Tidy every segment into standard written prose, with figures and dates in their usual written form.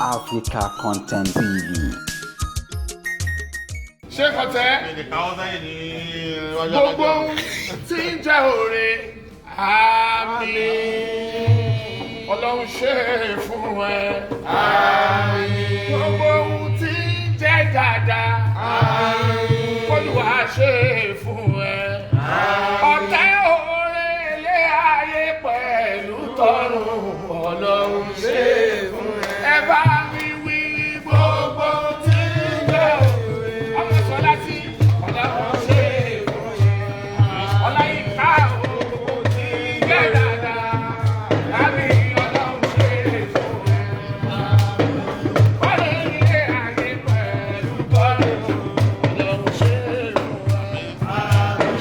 Africa Content TV. Ṣé kọtẹ́ gbogbo ohun tí ń jẹ́ òre, àmín, Ọlọ́run ṣe é fún ẹ. Gbogbo ohun tí ń jẹ́ dáadáa, Olúwa ṣe é fún ẹ. Ọ̀tẹ́ òre ilé ayé pẹ̀lú tọ̀run, Ọlọ́run ṣe é fún ẹ. Ẹ bá mi wí gbogbo ohun tí ń jẹ́ òre. Ọmọ sọlá tí Ọlọ́run ṣe é fún ẹ. Ọláyínká, gbogbo tí ń jẹ́ dáadáa. Àmín, Ọlọ́run ṣe é fún ẹ. Ọ̀rẹ́ ilé ayé pẹ̀lú tọ̀run, Ọlọ́run ṣe é fún ẹ.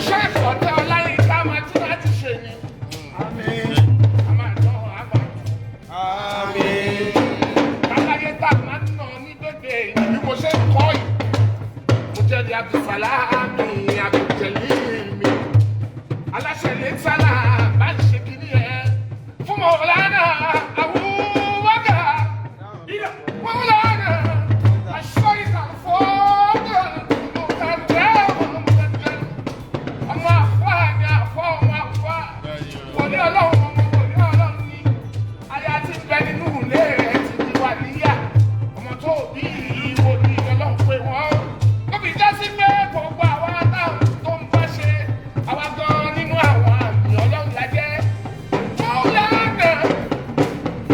Ṣé ìfọ̀tẹ́ Ọláyínká máa tún láti ṣe ni? A máa tán, a máa tún. Káláyé tá a máa ń nà ní dédé bí mo ṣe ń kọ́ yìí. Mo jẹ́ di Abdulsalami Abduljalil mi. Aláṣẹ lè sálà bá ń ṣe kíní ẹ̀. Fún Mọ̀lánà Abubakar. Mọ̀lánà Aṣọ́ìkà fọ́ọ̀dọ̀ Mọ̀tàjẹ́ Mọ̀tàjẹ́. Ọmọ àfáà ni àfọ́ ọmọ àfáà. Wòlé Ọlọ́run, ọmọ wòlé Ọlọ́run ni. Aya ti bẹ nínú ilé rẹ̀ ti di wà níyà. Ọmọ tó bí wòlíì Ọlọ́run pé wọ́n. Ó fi já sí pé gbogbo àwa táwọn tó ń bá ṣe, àwa gan nínú àwọn àmì Ọlọ́run la jẹ́. Mọ̀lánà,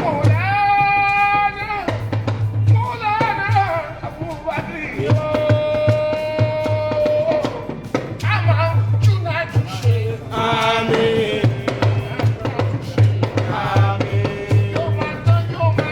Mọ̀lánà, Mọ̀lánà Abubakar yóò. A máa ń túnà tún ṣe. Yóò máa tán, yóò máa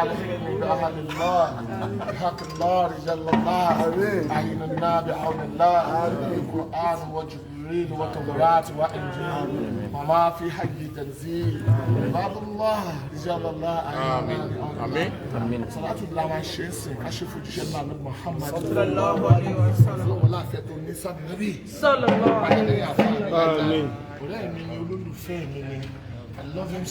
ألحقني بأهل الله بحق الله رجال الله أعيننا بعون الله القرآن وجبريل وتوراة وإنجيل وما في حي تنزيل عباد الله رجال الله أعيننا بعون الله. Sàlátù la máa ṣe é sìn ká ṣe fojúṣe náà ní Muhammad. Sallallahu alayhi wa sallam. Ọlọ́wọ́ láàfẹ́ tó ní sáà nàbí. Sallallahu alayhi wa sallam. Ọ̀rẹ́ mi ni, olólùfẹ́ mi ni. I love him.